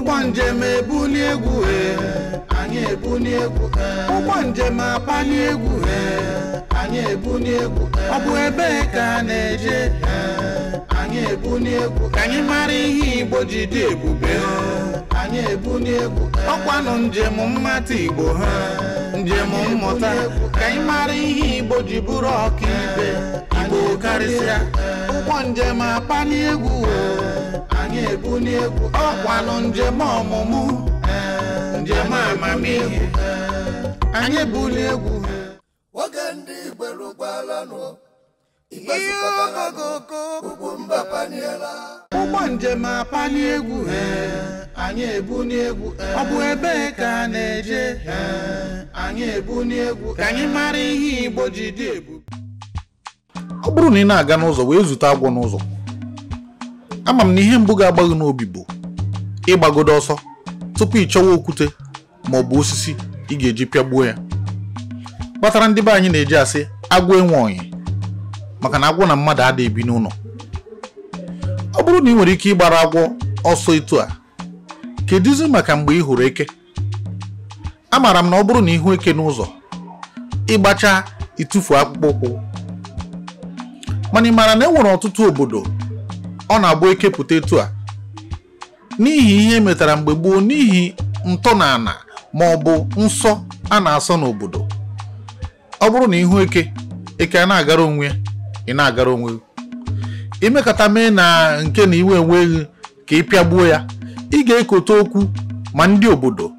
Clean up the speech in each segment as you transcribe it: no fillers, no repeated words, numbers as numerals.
Ụgbọ njem ebuli egwu, anyị ebuli egwu. Ụgbọ njem apali egwu, anyị ebuli egwu. Ọ bụ ebee ka a na-eje? Anyị ebuli egwu. Ka anyị mara ihe Igbo ji dị ebube, anyị ebuli egwu. Ọkwanụ njem mmata Igbo ha, njem mmụta. Ka anyị mara ihe Igbo ji bụrụ ọkaibe, Igbo karịsịa. Ụgbọ njem apali egwu, anyị ebuli egwu. Ọkwanụ njem ọmụmụ, njem amamihe, anyị ebuli egwu. Oge ndị Igbo rugbalanụ, Igbo zukọtalanụ, ugwu mba paniela. Ụgbọ njem apali egwu, anyị ebuli egwu. Ọ bụ ebee ka a na-eje? Anyị ebuli egwu. Ka anyị mara ihe Igbo ji dị ebube. Ọ bụrụ na ị na-aga n'ụzọ wee zute agwọ n'ụzọ, ama m na ihe mbụ ga-agba gị n'obi bụ ịgbagodo ọsọ tupu ị chọwa okwute ma ọ bụ osisi ị ga-eji pịagbuo ya. Kpatara ndị be anyị na-eji asị agwọ enwe ọnyị, maka na agwọ na mmadụ adịghị ebi n'ụlọ. Ọ bụrụ na ị nwere ike ịgbara agwọ ọsọ etu a, kedụzi maka mgbe ị hụrụ eke? Amaara m na ọ bụrụ na ị hụ eke n'ụzọ, ịgbacha ịtụfu akpụkpọ ụkwụ. Mana ị maara na e nwere ọtụtụ obodo ọ na-abụ eke pụta etu a n'ihi ihe metara mgbe gboo, n'ihi ntọala ma ọ bụ nsọ a na-asọ n'obodo. Ọ bụrụ na ihu eke, eke a na-agara onwe ya, ị na-agara onwe gị. Imekata mee na nke na iwe enweghị ka ị pịagbuo ya, ị ga-ekote okwu ma ndị obodo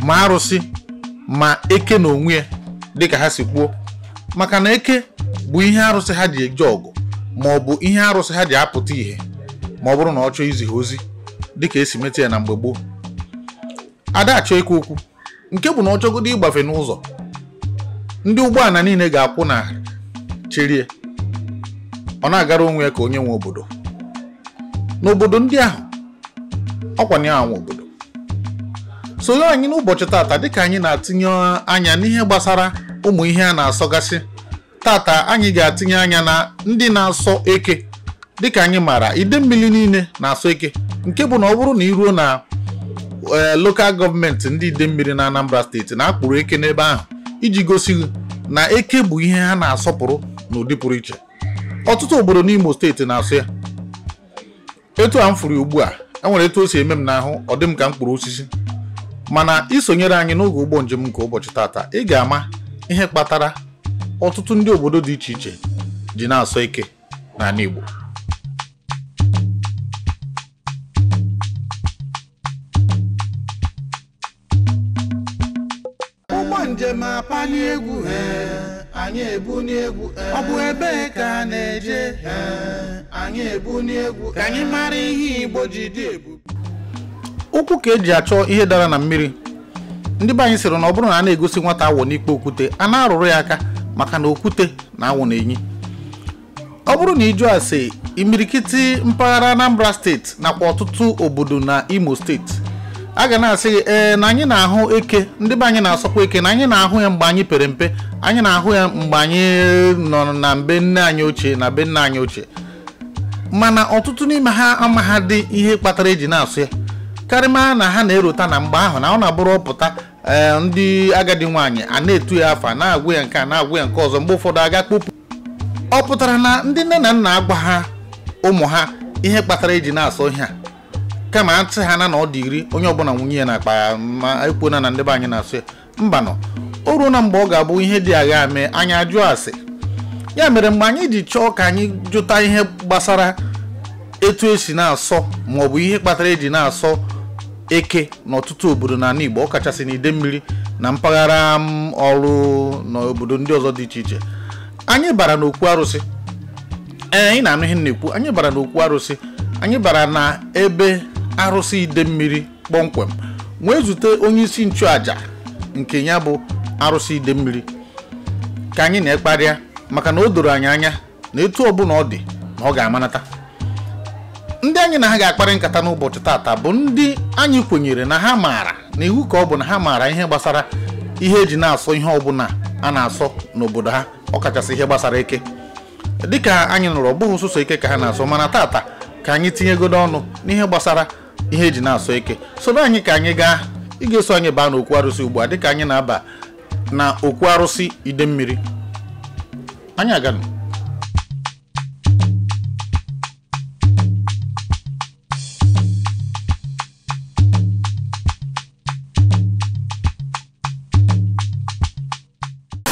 ma arụsị ma eke na onwe ya dịka ha si kwuo, maka na eke bụ ihe arụsị ha ji eje ọgụ ma ọ bụ ihe arụsị ha ji apụta ihe ma ọ bụrụ na ọ chọọ izi ha ozi dịka esi meta ya na mgbe gboo. Ada achọ ikwu okwu nke bụ na ọ chọgodo ịgbafe n'ụzọ, ndị ụgbọala niile ga-akwụ na cherie, ọ na-agara onwe ya ka onye nwe obodo. N'obodo ndị ahụ ọkwa na ya nwe obodo. Soro anyị n'ụbọchị tata dịka anyị na-atinye anya n'ihe gbasara ụmụ ihe a na-asọgasị. Tata anyị ga-atinye anya na ndị na-asọ eke. Dịka anyị maara, ide mmiri niile na-asọ eke, nke bụ na ọ bụrụ na ị ruo na lokal gọọmenti ndị ide mmiri na Anambra steeti na-akpụrụ eke n'ebe ahụ iji gosi na eke bụ ihe ha na-asọpụrụ n'ụdị pụrụ iche. Ọtụtụ obodo n'Imo steeti na-asọ ya. Etu a m furu ugbu a, enwere etu o si eme m n'ahụ, ọ dị m ka mkpụrụ osisi. Mana isonyere anyị n'oge ụgbọ njem nke ụbọchị tata, ị ga-ama ihe kpatara ọtụtụ ndị obodo dị iche iche ji na-asọ eke n'ala Igbo. Ụgbọ njem apali egwu, anyị ebuli egwu. Ọ bụ ebee ka a na-eje? Anyị ebuli egwu. Ka anyị mara ihe Igbo ji dị ebube. Ụkwụ ka eji achọ ihe dara na mmiri. Ndị be anyị sịrị na ọ bụrụ na a na-egosi nwata awọ n'ikpe okwute, a na-arụrụ ya aka maka na okwute na awọ na-enyi. Ọ bụrụ na ịjụ ase imirikiti mpaghara Anambra steeti nakwa ọtụtụ obodo na Imo steeti, a ga na-asị gị ee na anyị na-ahụ eke, ndị be anyị na-asọkwa eke, na anyị na-ahụ ya mgbe anyị pere mpe, anyị na-ahụ ya mgbe anyị nọ na mbe nne anyị ochie na be nna anyị ochie. Mana ọtụtụ n'ime ha amaghadị ihe kpatara eji na-asụ ya, karịma na ha na-erota na mgbe ahụ na ọ na-abụrụ ọpụta ndị agadi nwaanyị a na-etu ya afa, na-agwụ ya nke a, na-agwụ ya nke ọzọ, mgbe ụfọdụ aga kpopụ. Ọ pụtara na ndị nne na nna agwa ha ụmụ ha ihe kpatara eji na-asọ ihe a, kama atị ha na ọ dị iri onye ọbụla nwunye ya na-akpa ya ma ekwuona na ndị be anyị na-asụ ya. Mbanụ, o ruo na mgbe ọ ga-abụ ihe dị agha mee anyị ajụọ ase. Ya mere mgbe anyị ji chọọ ka anyị jụta ihe gbasara etu esi na-asọ ma ọ bụ ihe kpatara eji na-asọ eke n'ọtụtụ obodo n'ala Igbo, ọkachasị n'ide mmiri na mpaghara ọrụ na obodo ndị ọzọ dị iche iche, anyị bara n'okwu arụsị. Ee, anyị na-anụ ihe na-ekwu, anyị bara n'okwu arụsị. Anyị bara na ebe arụsị ide mmiri kpọmkwem wee zute onye isi nchụaja nke ya bụ arụsị ide mmiri ka anyị na-ekparịa, maka na o doro anyị anya na etu ọbụla ọ dị na ọ ga-amanata. Ndị anyị na ha ga-akparị nkata n'ụbọchị tata bụ ndị anyị kwenyere na ha maara na iwu ka ọ bụ na ha maara ihe gbasara ihe eji na-asọ ihe ọbụla a na-asọ n'obodo ha, ọkachasị ihe gbasara eke. Dịka anyị nụrụ, ọ bụghị sọsọ eke ka ha na-asọ, mana tata ka anyị tinyegodo ọnụ n'ihe gbasara Ihe eji na-asọ eke. Soro anyị ka anyị gaa. Ị ga-eso anyị baa n'okwu arụsị ugbu a dịka anyị na-aba na okwu arụsị Idemmiri. Anyị aganụ.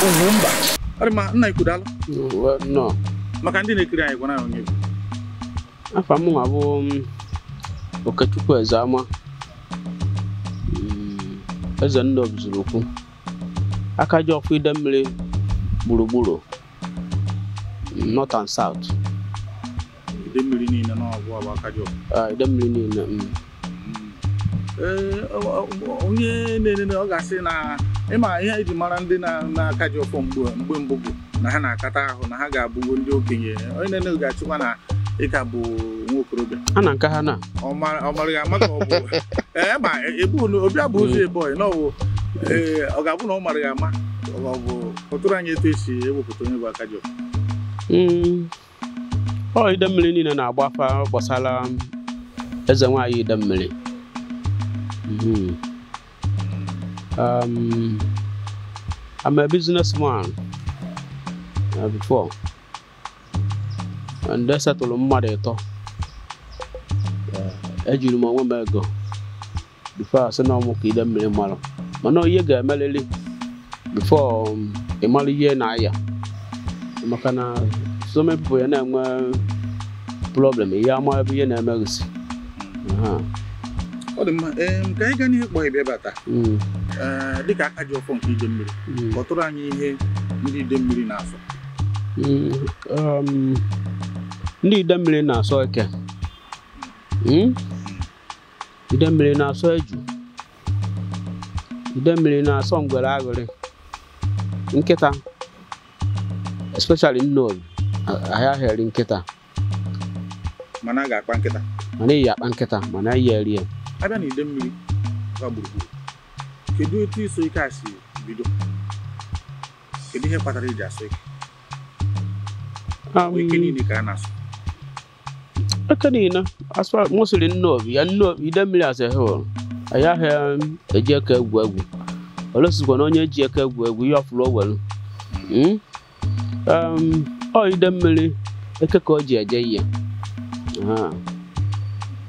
Ugwumba. Ọ dị mma, nna ikwu daalụ. No. Maka ndị na-ekiri anyị gwana anyị onye bụ. Afa m nwa bụ Okechukwu Ezeama. Eze Nnobi zuru okwu. Aka ji ọfọ Idemmiri gburugburu North and South. Idemmiri niile n'ọgwụ abụ aka ji ọfọ. Idemmiri niile. Onye na-enene ọ ga-asị na ịma ihe eji mara ndị na-aka ji ọfọ mgbe mbụ bụ na ha na-akata ahụ na ha ga-abụgo ndị okenye. Onye na-ene ga-achịkwa na ịka bụ nwa okorobịa. A na nke ha na ọ mara ya ama ka ọ bụ ma obi abụ ụzọ ebe na ọ bụ ọ ga-abụ na ọ mara ya ama ọ bụ kọtụrụ anyị etu esi ewepụta onye bụ aka ji ọfọ. Ọ Idemmiri niile na-agba afa gbasara eze nwaanyị Idemmiri. I'm a businessman before, and that's at all mmadụ ịtọ. Ejiri m onwe m ego before asị na ọmụ ka Idemmiri mara, mana ihe ga-emelili before ị mara ihe na-aya, maka na so many people ya na-enwe problem ihe ama ebe ihe na-emeghịsị. Ọ dị mma, ka anyị gaa n'ihe kpọọ ebe bata dịka aka ji ọfọ nke Idemmiri, kọtụrụ anyị ihe ndị Idemmiri na-asọ. Ndị Idemmiri na-asọ eke. Idemmiri na-asọ eju. Idemmiri na-asọ ngwere aghụrị, nkịta, especially Nnobi, ahịa eri nkịta. Mana a ga-akpa nkịta. Mana iyi akpa nkịta, mana iyi eri ya. Abịa na Idemmiri gba gburugburu, kedu etu iso ike a si bido? Kedu ihe kpatara eji asọ eke? Eke niile ka a na-asọ. Eke niile, as far mostly Nnobi, ya Nnobi, Idemmiri as a whole, ahịa eji eke egwu egwu. Olosikwa na onye ji eke egwu egwu, ihe ọfụrụ owelu. Ọ Idemmiri, eke ka o ji eje ihe.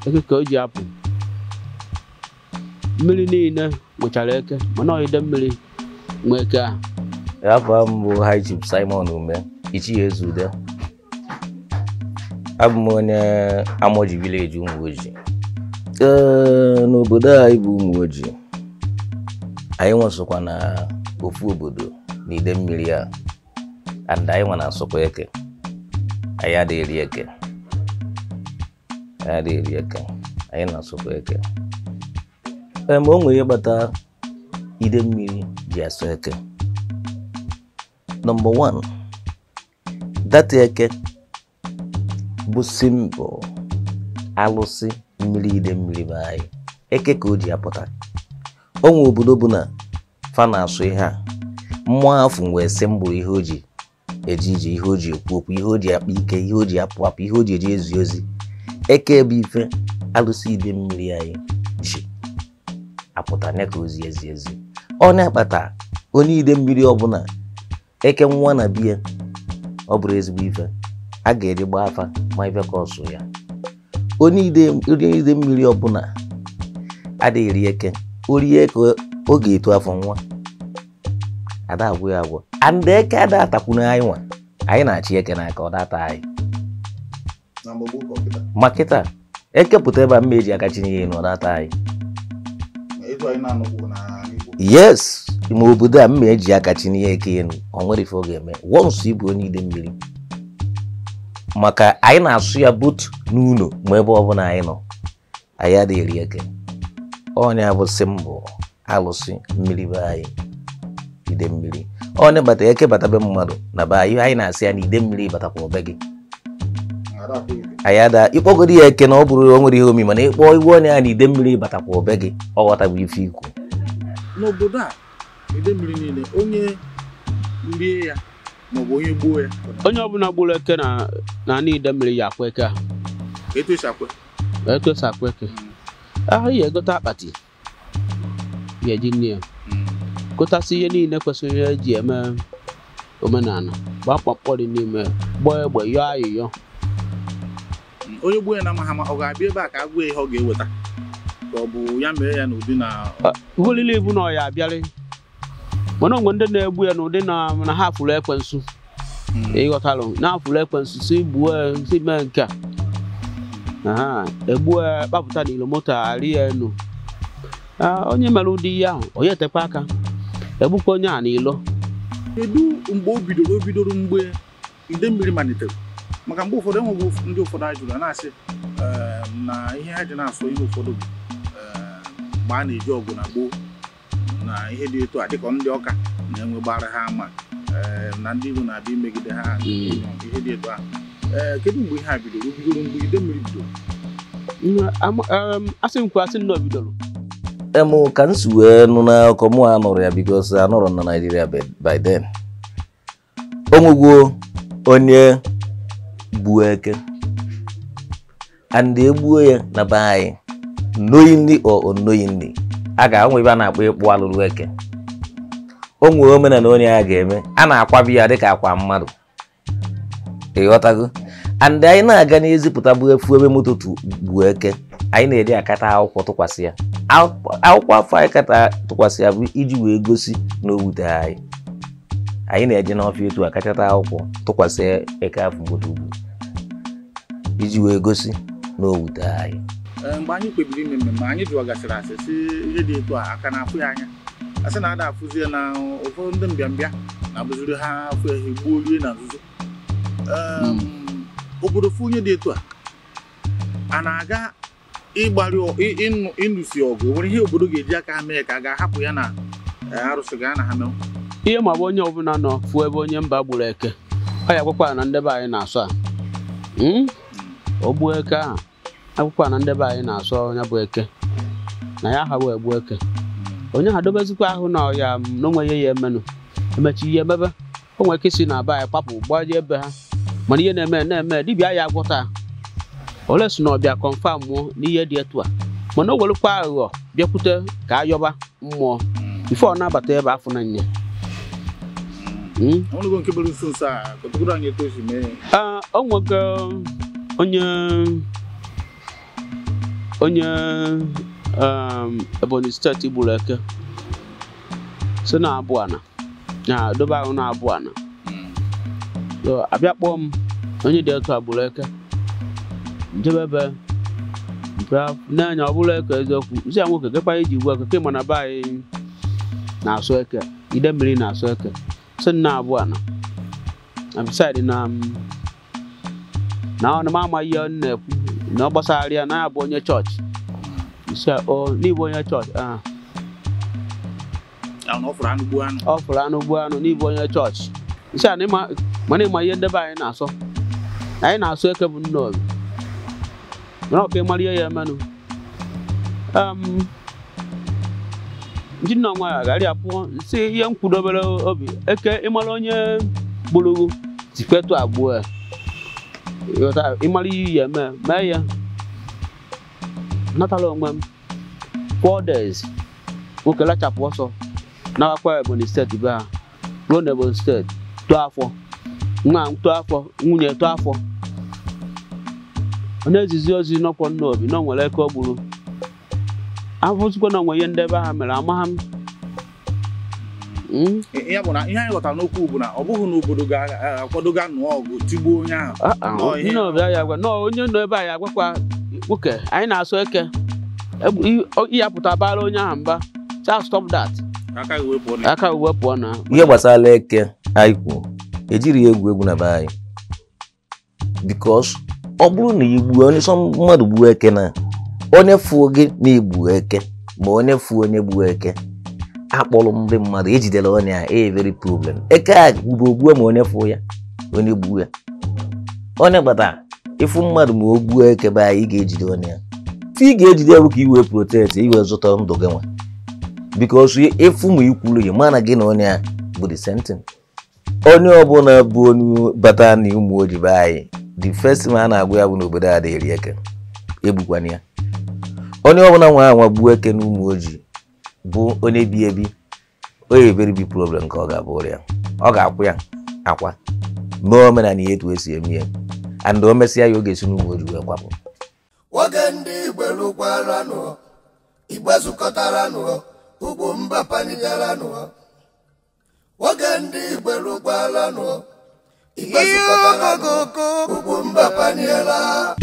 Eke ka o ji apụ. Mmiri niile nwechara eke, mana ọ Idemmiri nwe eke ahụ. Afa m bụ High Chief Simon Ume, Ichie Ezude. Abụ m onye Amoji Village Umuoji. N'obodo anyị bụ Umuoji, anyị nwesokwa na ofu obodo na Idemmiri a, and anyị nwa na-asọkwa eke. Anyị adịghị eri eke. Anyị adịghị eri eke. Anyị na-asọkwa eke. Ma o nwere ihe kpatara Idemmiri ji asọ eke. Number one, that eke bụ symbol alụsị mmiri Idemmiri be anyị. Eke ka o ji apụta. O nwe obodo bụ na fa na-asụ ihe a, mmụọ afụ nwee symbol ihe o ji eje ije, ihe o ji ekwu okwu, ihe o ji akpa ike, ihe o ji apụ apụ, ihe o ji eje ezi ozi. Eke bụ ife alụsị Idemmiri anyị ji apụta nye ka ozi ezi ezi. Ọ na-akpata onye Idemmiri ọbụla eke nwa na biya, ọ bụrụ ezigbo ife a ga-eji gbaa afa ma ife ka ọsụ ya. Onye Idemmiri ọbụla adịghị eri eke, o rie ka ọ ga-eto afọ nwa, ada agwụ ya agwụ. And eke ada atakwuna anyị nwa, anyị na-achị eke n'aka ọ data anyị. Ma kịta eke pụta ebe a mma eji aka chinye ya enu, ọ data anyị. Yes, ma obodo a mma eji aka chinye ya eke enu, ọ nwere ife ọ ga-eme. Once ịbụ onye Idemmiri, maka anyị na-asụ ya but n'ụlọ ma ebe ọbụla anyị nọ, anyị adịghị eri eke. Onye bụ symbol alụsị mmiri be anyị Idemmiri. Onye bata eke bata be mmadụ na be anyị, anyị na-asị ya na Idemmiri batakwa obe gị. Anyị ada ịkpọgodi ya eke na ọ bụrụ o nwere ihe omi, mana ịkpọ iwe onye ya na Idemmiri batakwa obe gị, ọ ghọtabụ ife ikwu. N'obodo a Idemmiri niile, onye rie ya maọbụ onye gbuo ya, onye ọbụla gburu eke na ana Idemmiri ya akwa eke ahụ. Etu esi akwa? Etu esi akwa eke. Ahụ ya egote akpati ya eji nne ya gotasị ihe niile kwesịrị eji eme omenala, gbaa mkpọmkpọ dị n'ime, gbaa egbe, yọọ ayịyọ. Onye gbuo ya na amaghị ama, ọ ga-abịa ebe a ka a gwa ya ihe ọ ga-eweta, ka ọ bụ ya mee ya n'ụdị na Ugolile ibu na ọ ya abịarị, mana onwe ndị na-egbu ya n'ụdị na ha fụrụ ekwensu. Ịghọtalụ na afụrụ ekwensu si gbuo ya, si mee nke a, egbuo ya, kpapụta n'ilo moto arị ya enu. Onye mere ụdị ihe ahụ, onye etekwa aka egbukwa onye a n'ilo. Kedu mgbe o bidoro? O bidoro mgbe ide mmiri malitere, maka mgbe ụfọdụ enweghị ndị ụfọdụ anyị jụrụ a na-asị na ihe ha ji na-asụ ihe ụfọdụ bụ mgbe a na-eji ọgụ na gboo na ihe dị etu a, dịka ndị ọka na-enwe gbara ha ama na ndị Igbo na-abịa imegide ha, ihe dị etu a. Kedu mgbe ihe a bidoro? O bidoro mgbe ide mmiri bidoro? Asị m kwuo, asị nna o bidoro. Emu ka m si wee nụ n'akụkọ mụ anụrụ ya, because anụrụ na Nigeria by then. O nwegwo onye gbuo eke and egbuo ya na be anyị, knowingly or unknowingly, a ga-anwe ebe a na-akpọ ịkpụ alụrụ eke. O nwere omenala onye a ga-eme, a na-akwabi ya dịka akwa mmadụ, ịghọtago. And anyị na-aga n'ezipụta bụ efu ebe moto gbuo eke, anyị na-eri akata akwụkwọ tụkwasị ya. Akwụkwọ afọ anyị kata tụkwasị ya bụ iji wee gosi na o wutere anyị. Anyị na-eje n'ọfịa etu a kachata akwụkwọ tụkwasị eke afọ moto ugbu iji wee gosi na o wutere anyị. Mgbe anyị kpebiri ime mmemme, anyị jụwagasịrị asị si ihe dị etu a aka na-afụ ya anya, asị na ada afụzi ya na ụfọdụ ndị mbịambịa na-abụziri ha afụ ya gbuo rie na nzuzo. Obodo fụ onye dị etu a na-aga ịgbarị ịnụsi ọgụ, nwere ihe obodo ga-eji aka ha mee ka a ga-ahapụ ya na arụsị ga na ha mewe ihe. Ma bụ onye ọbụla nọ fụọ ebe onye mba gburu eke, ọ ya gwakwa na ndebe anyị na-asọ a o gbuo eke ahụ, akwụkwọ na ndebe anyị na-asọ ya bụ eke na ya ha wee gbuo eke. Onye ha dobezikwa ahụ na ọya n'onwe ya ya emenụ emechi ihe emebe, o nwere ike isi na be anyị kwapụ gbaje ebe ha, mana ihe na-eme na-eme dibịa ya agwọta ole si na ọbịa kọnfam mụọ n'ihe dị etu a, mana o werukwa aghụghọ bịakwute ka ayọba mmụọ ife ọ na-abata ebe afọ na nye. O nwego onye onye Ebonyi steeti gburu eke si na abụọ na na dobe ahụ na abụọ na abịa kpọọ m onye dị etu a gburu eke, njebe ebe n'anya ọ bụrụ eke eziokwu, nsị ya nwoke gekwa iji gbuo eke ke mana be anyị na-asụ eke, ide mmiri na-asụ eke, si na abụọ na na beside na na ọ na m ama ihe ọ na-ekwu na ọ gbasara ya na ya bụ onye chọọchị. Nsị ọ n'ịbụ onye chọọchị ọ fụrụ anụ gbuo anụ, ọ fụrụ anụ gbuo anụ n'ịbụ onye chọọchị. Nsị a mana ịma ihe ndebe anyị na-asọ, anyị na-asụ eke bụ nne obi, mana ọ ka ịmara ihe ya emenụ. Ndị nna nwa ya gara ya pụọ, nsị ihe m kwudobere obi eke ịmara onye gburu tikwetu abụọ ya, ịmara ihe ya eme mee ya. Natala onwe m 4 days nwoke lachapụ ọsọ nawakwa Ebonyi steeti be ha, ruo na Ebonyi steeti tụọ afọ, nwa tụọ afọ, nwunye tụọ afọ. Ọ na-ezizi ozi n'ọkwọ nna obi na o nwere eke o gburu, afụzikwa na onwe ihe ndị ebe ha mere amagha m. Ya bụ na ihe anyị ghọtara n'okwu bụ na ọ bụghị na obodo ga-akwado ga nụọ ọgụ tigbuo onye ahụ. Nna obi ya agwa na onye nọ ebe anyị agwakwa nwoke anyị na-asụ eke ihe pụta bara onye ahụ mba, sa stop that, aka uwe pụọ na ihe gbasara eke anyị kwuo ejiri ya egwu egwu na be anyị, because ọ bụrụ na igbuo onye sọ mmadụ gbuo eke na onye fụọ gị na igbu eke ma onye fụọ onye gbuo eke akpọrọ ndị mmadụ ejidere onye a e very problem. Eke a gburu ogbuo ma onye fụọ ya onye gbuo ya onye kpatara ịfụ mmadụ ma o gbuo eke be anyị ị ga-ejide onye ya. Ife ị ga-ejide bụ ka iwee protect iwee zụta ndụ gị nwa, because ịfụ ma ikwuru ya mana gị na onye a bụ the same thing. Onye ọbụla bụ onye bata na ụmụ ojii be anyị the first thing a na-agwa ya bụ n'obodo a dị eri eke egbukwana ya. Onye ọbụla nwe anwa gbuo eke na ụmụ ojii bụ onye bi ebi, onye very big problem ka ọ ga-abụ ya. Ọ ga-akwụ ya akwa mee omenala ya etu esi eme ya, and o mesịa ya, ọ ga-esi n'ụmụ ojii wee kwapụ. Oge ndị Igbo rukwaranụ, Igbo zukọtaranụ, ugwu mba panigaranụ. Oge ndị Igbo rukwaranụ, Igbo zukọtaranụ, ugwu mba paniela.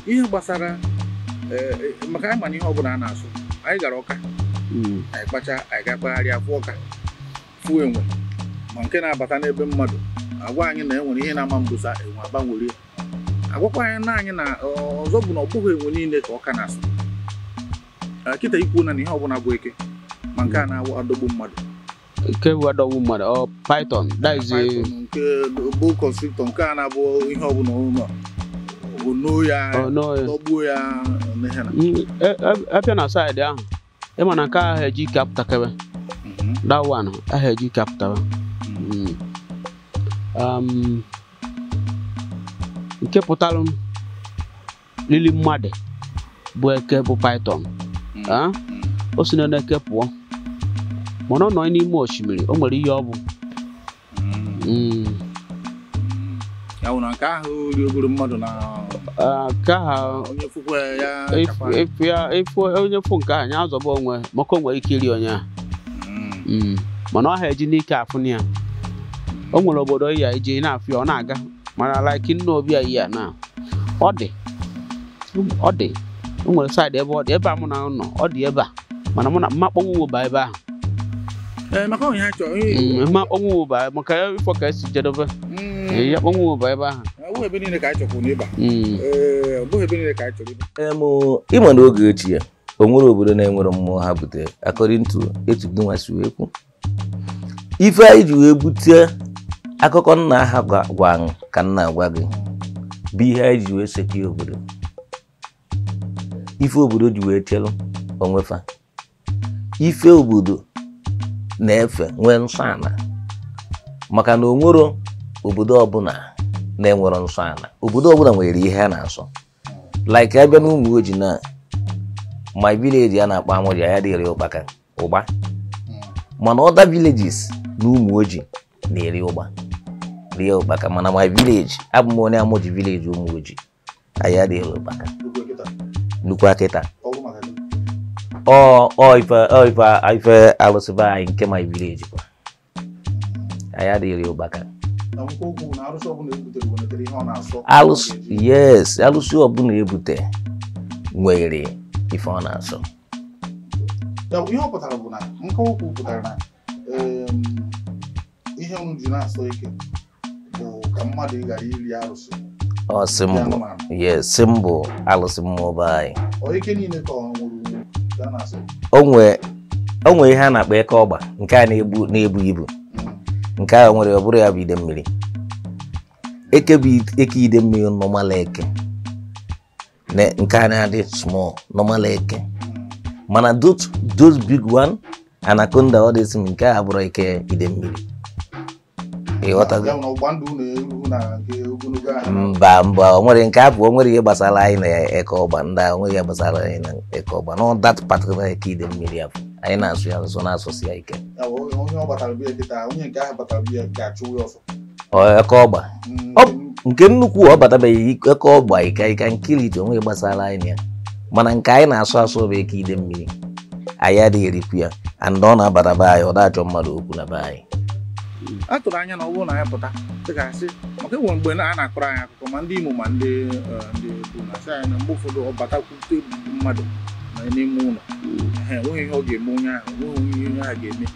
Ihe gbasara maka anyị ma na ihe ọbụla a na-asụ, anyị gara Ọka, anyị kpacha, anyị ga-akpagharị afụ Ọka, fụ enwe, ma nke na-abata n'ebe mmadụ agwa anyị na enwere ihe na-ama mbusa enwe agbanwere. Agwakwa anyị na anyị na ọzọ bụ na ọ bụghị enwe niile ka Ọka na-asụ. Kịta ikwu na ihe ọbụla bụ eke, ma nke a na-adọgbu mmadụ, nke bụ adọgbu mmadụ ọ python, that is nke bụ constrictor, nke a na-abụ ihe ọbụla ụlọ ono ya dọgbuo ya n'ihe na abịa na saịdị ahụ. Ịma na nke ahụ eji ike apụtakebe, that one ahụ eji ike apụtaba. Nke pụtara lili mmadụ bụ eke bụ python. O si n'eke pụọ, mana ọ nọ n'ime osimiri, o nwere ihe ọ bụ. Ya bụ na nke ahụ riogoro mmadụ na nke ahụ onye fụkwa ya, onye fụ nke ahụ ya azọba onwe, maka o nwere ike iri onye ahụ. Mana ọ ha eji n'ike afụ ya. O nwere obodo ya iji na-afụ ya, ọ na-aga, mana like nna obi ya ya na ọ dị ọ dị o nwere saịdị ebe ọ dị, ebe a mụ na nọ ọ dị ebe a, mana mụ na mma kpọnwụ ba ebe ahụ. Maka onye ha chọrọ mma kpọnwụ ba, maka ifo ka esi jedebe ya kpọnwụ ba ebe ahụ. Ọ bụghị ebe niile ka anyị chọkwuru n'ịba. Ọ bụghị ebe niile ka anyị chọrọ ịba. Ịma na oge ochie o nwere obodo na-enwere mmụọ ha butere, according to etu gị nwa si wee kwu. Ife anyị ji wee bute akụkọ nna ha gwa ka nna gwa gị bụ ihe anyị ji wee sekie obodo, ife obodo ji wee chelụ onwefa, ife obodo na-efe nwee nsọ ana, maka na onwero obodo ọbụla na-enwero nsọ ana. Obodo ọbụla nwere ihe a na-asọ. Like abịa n'ụmụ ojii na my village a na-akpọ Amụja, ya dịrị ụkpaka ụgba, mana other villages na ụmụ ojii na-eri ụgba, rie ụkpaka. Mana my village, abụ m onye Amụji village ụmụ ojii, anyị adịghị ụkpaka. Nnukwu akịta ọ ife alụsịba anyị nke my village kwa, anyị adịghị ụkpaka. Alụsị, yes, alụsị ọbụla ebute nwere ife ọ na-asọ. Ihe ọ pụtara bụ na nke okwu pụtara na ihe unu ji na-asọ ike bụ ka mmadụ ghara iri arụsị. Ọ symbol, yes, symbol alụsị mmụọ be anyị. Ọ ike niile ka ọ nwere ka na-asọ. O nwere ihe a na-akpọ eke ọgba, nke a na-ebu ibu, nke a nwere ọ bụrụ ya bụ ide mmiri. Eke bụ eke ide mmiri, normal eke, nke a na-adị small, normal eke. Mana those big one, anaconda, ọ dịsị m, nke a bụrụ eke ide mmiri. Mba mba, o nwere nke abụ, o nwere ihe gbasara anyị na eke ọgba, ndị a nwere ihe gbasara anyị na eke ọgba. No, that particular eke ide mmiri abụ anyị na-asụ ya nso, na-asụsị ya ike. Eke ọgba nke nnukwu ọ batabeghị eke ọgba ike ike nkiri onwe gbasara anyị ya, mana nke anyị na-asụ asụ bụ eke ide mmiri. Anyị adịghị erikwu ya, and ọ na-abata be anyị, ọ na-achọ mmadụ okwu na be anyị. A tụrụ anya na ọ bụrụ na anyị pụta dịka asị, maka enwere mgbe a na-akọrọ anyị akụkọ ma ndị Imo ma ndị bụ na asị anyị na mgbe ụfọdụ ọ batakwute mmadụ n'ime ụlọ, ha enweghị ihe ọ ga-eme onye ahụ, enweghị ihe onye ahụ ga-eme.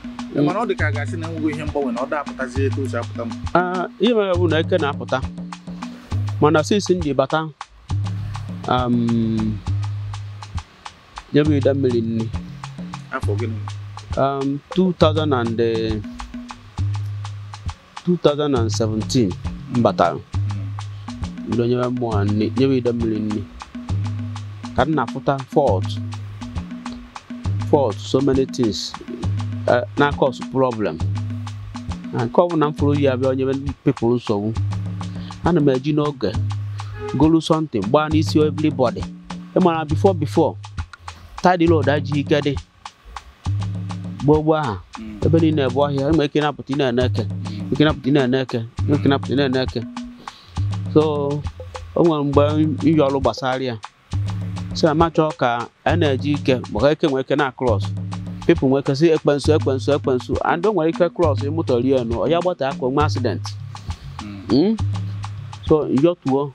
Mana ọ dị ka a ga-asị na enweghị ihe mgbanwe na ọ da-apụtazi etu o si apụta. Ihe mere bụ na eke na-apụta, mana since ndị bata nye bụ ide mmiri nni afọ gịnị? 2017 m batara bido nyewe mmụọ nni, nyewe ide mmiri nni, ka m na-afụta fault so many things na cause problem. Na nke ọ bụla m fụrụ ya bịa onye people nsogbu, ana m eji n'oge Golu something gbaa n'isi everybody. Ịmara before tidy road aji ike dị gboo aha ebe niile bụ ọhịa enwere ike napụta ị na-ene eke ike napụta ị na-ene eke ike napụta ị na-ene eke. So o nwere mgbe iyi ọrụ gbasara ya si na machọ ka a na-eji ike maka eke nwere ike na cross people nwere ike si ekpensu and o nwere ike cross moto rie nụ ọ ya gbata aka onwe accident. So yọtuo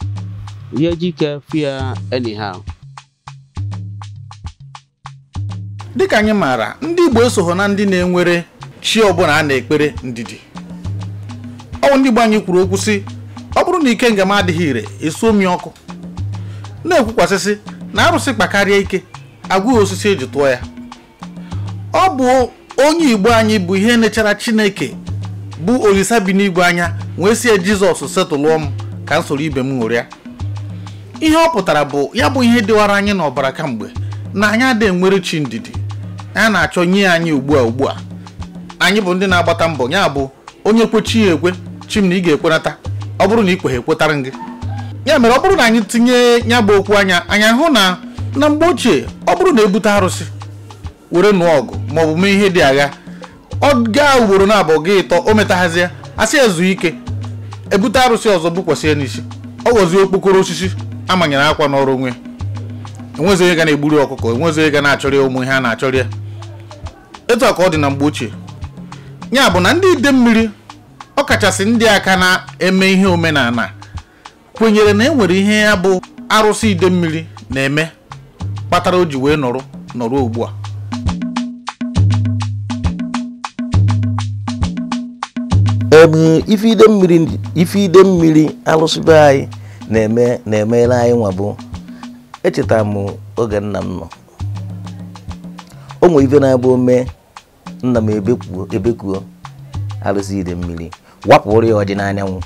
ihe ji ike fear anyhow. Dịka anyị maara, ndị Igbo esogho na ndị na-enwere chi ọbụla a na-ekpere ndidi. Ọ bụ ndị Igbo anyị kwuru okwu sị, ọ bụrụ na ike nga m adịghị ire, esuo m ya ọkụ. Na-ekwukwasịsị na arụsị kpakarịa ike, agwụghị osisi eji tụọ ya. Ọ bụ onye Igbo anyị bụ ihe nechara Chineke bụ Olisa bi n'igwe anya wee sie Jizọs setụlụọ m ka m soro ibe m ṅụrịa. Ihe ọ pụtara bụ ya bụ ihe dịwara anyị n'ọbara kamgbe na anyị adịghị enwere chi ndidi. A na-achọ nye anyị ugbu a. Anyị bụ ndị na-agbata mbọ, ya bụ onye kwe chi ya ekwe, chi m na ị ga-ekwenata, ọ bụrụ na ị kweghị ekwetara gị. Ya mere ọ bụrụ na anyị tinye ya bụ okwu anya, anyị ahụ na na mgbe ochie ọ bụrụ na ebute arụsị were nụọ ọgụ ma ọ bụ mee ihe dị agha, ọ gaa ugboro na abụọ gị ịtọ o metaghazi ya, asị ezu ike, ebute arụsị ọzọ bukwasị ya n'isi, ọ ghọzie okpokoro osisi amanyere akwa n'ọrụ onwe. Enwezi onye ga na-egburi ọkụkọ, enwezi onye ga na-achọrọ ya ụmụ ihe a na-achọrọ ya. Etu a ka ọ dị na mgbe ochie. Ya bụ na ndị ide mmiri, ọkachasị ndị aka na-eme ihe omenala, kwenyere na e nwere ihe ya bụ arụsị ide mmiri na-eme kpatara o ji wee nọrọ ugbu a. Ife ide mmiri alụsị be anyị na-emere anyị nwa bụ echetara m oge nna m nọ, o nwere ife na-abụ ome nna m ebekuo alụsị ide mmiri wapụrụ ya ọjị n'anyanwụ.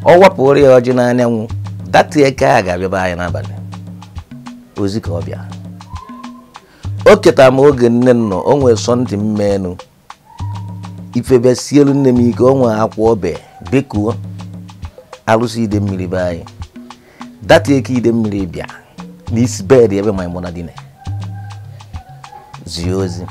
Ọ wapụrụ ya ọjị n'anyanwụ, dati eke a ga-abịaba anyị n'abalị ozi ka ọ bịa. O chetara m oge nne m nọ, o nwere sọntị mmenu ife bịa sielu nne m ike, o nwere akwa ọbe bekuo alụsị ide mmiri be anyị, dati eke ide mmiri bịa n'isi bed ebe ma mụ na dine zie ozi.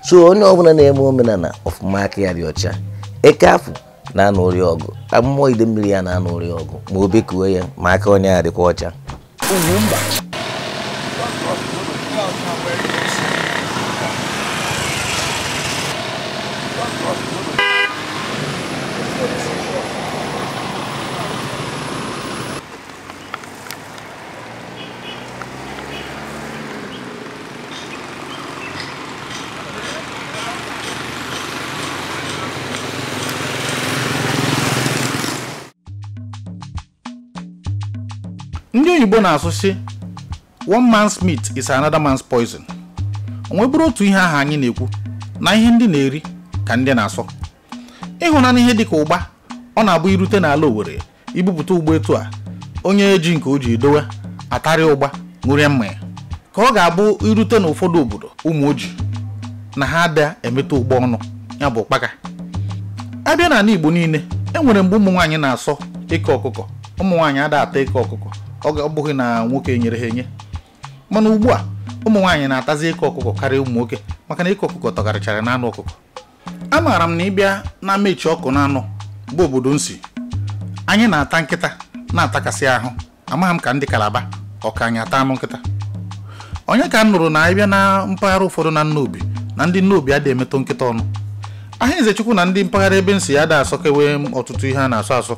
So onye ọbụla na-eme omenala ọfụma aka ya dị ọcha, eke afọ na-anụ ori ọgụ, mmụọ ide mmiri ya na-anụ ori ọgụ ma o bekuo ya ma aka onye ya dịkwa ọcha. Ndị oyibo na-asụ sị one man's meat is another man's poison. O bụrụ otu ihe ahụ anyị na-ekwu na ihe ndị na-eri ka ndị na-asọ. Ịhụnanya ihe dịka ụgba, ọ na-abụ irute n'ala Owerri ibupụta ụgba etu a, onye ji nke o ji edowe atarị ụgba ṅụrịa mmanya, ka ọ ga-abụ irute n'ụfọdụ obodo ụmụ ojii na ha ada emeta ụgba ọnụ, ya bụ ụkpaka. Abịa n'ala Igbo niile, e nwere mgbe ụmụ nwaanyị na-asọ eke ọkụkọ, ụmụ nwaanyị ada ata eke ọkụkọ, ọ bụghị na nwoke nyere ha enye. Mana ugbu a ụmụ nwaanyị na-atazi eke ọkụkọ karịa ụmụ nwoke, maka na eke ọkụkọ tọkarịchara n'anụ ọkụkọ. Amaara m na ịbịa na mechi ọkụ na anụ bụ obodo nsi, anyị na-ata nkịta na-atakasị ahụ. Amaghị m ka ndị Kalaba ọ ka anyị ata anụ nkịta. Onye ka m nụrụ na ịbịa na mpaghara ụfọdụ na Nnobi na ndị Nnobi adịghị emetụ nkịta ọnụ. Aha Ezechukwu na ndị mpaghara ebe nsi ya ada asọkewe ọtụtụ ihe a na-asọ asọ.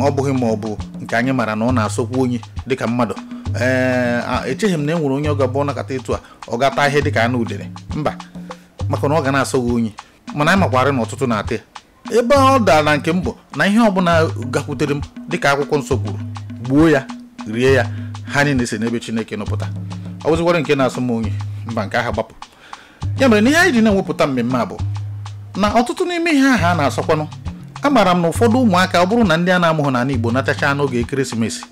Ọ bụghị ma ọ bụ nke anyị mara na ọ na-asọkwu onye dịka mmadụ. Echeghị m na e nwere onye ọ ga-abụ nakọta etu a ọ ga-ata ihe dịka anụ udere, mba, maka na ọ ga na-asọ gị onye. Mana anyị makwarị na ọtụtụ na-ata ya. Ebe ọ dara na nke m bụ na ihe ọbụla gakwutere m dịka akwụkwọ nsọ kwuru, gbuo ya rie ya, ha niile si n'ebe Chineke nọpụta. Ọ bụzikwara nke na-asọ m onye, mba, nke ahụ gbapụ. Ya mere na ihe anyị ji na-ewepụta mmemme a bụ na ọtụtụ n'ime ihe ahụ a na-asọkwanụ. Amaara m na ụfọdụ ụmụaka, ọ bụrụ na ndị a na-amụghị n'ala Igbo natacha n'oge ekeresimesi,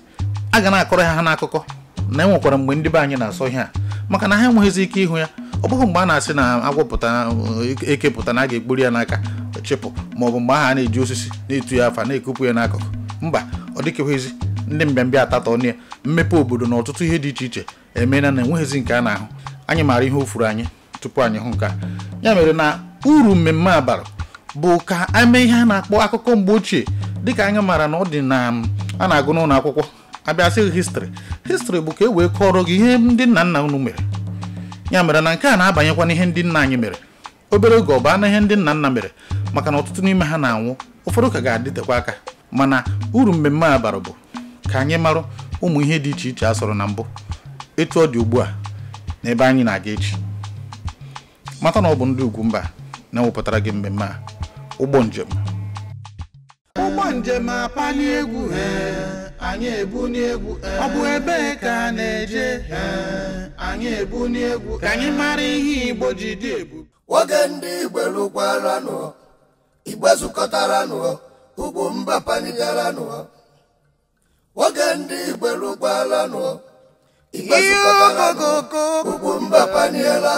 a ga na-akọrọ ha n'akụkọ na e nwekwara mgbe ndị be anyị na-asọ ihe a, maka na ha enweghịzi ike ịhụ ya. Ọ bụghị mgbe a na-asị na agwọpụta ekepụta na a ga-ekpori ya n'aka chịpụ, ma ọ bụ mgbe ahụ a na-eji osisi na-etu ya afa na-ekupụ ya n'akụkụ, mba, ọ dịkeghịzi. Ndị mbịambịa atatọ ya, mmepe obodo na ọtụtụ ihe dị iche iche emeela na enweghịzi nke a na-ahụ. Anyị maara ihe o furu anyị tupu anyị hụ nke a. Ya mere na uru mmemme a bara bụ ka a mee ihe a na-akpọ akụkọ mgbe ochie, dịka anyị maara na ọ dị na a na-agụ n'ụlọ akwụkwọ. Abịa sị histrị, histrị bụ ka e wee kọrọ gị ihe ndị nna nna unu mere. Ya mere na nke a na-abanyekwa n'ihe ndị nna anyị mere. Obere oge ọ baa na ihe ndị nna nna mere, maka na ọtụtụ n'ime ha na-anwụ, ụfọdụ ka ga-adịtekwa aka. Mana uru mmemme a bara bụ ka anyị marụ ụmụ ihe dị iche iche a sọrọ na mbụ, etu ọ dị ugbu a na ebe anyị na-aga echi. Mata na ọ bụ ndị Ugwumba na-ewepụtara gị mmemme a, ụgbọ njem. Ụgbọ njem apali egwu, anyị ebuni egwu. Ọ bụ ebee ka a na-eje? Anyị ebuni egwu. Ka anyị mara ihe Igbo ji dị ebube. Oge ndị Igbo lụkwaranụ, Igbo zukọtaranụ, Ugwumba panigaranụ. Oge ndị Igbo lụkwaranụ, Igbo zukọtaranụ, Ugwumba paniela.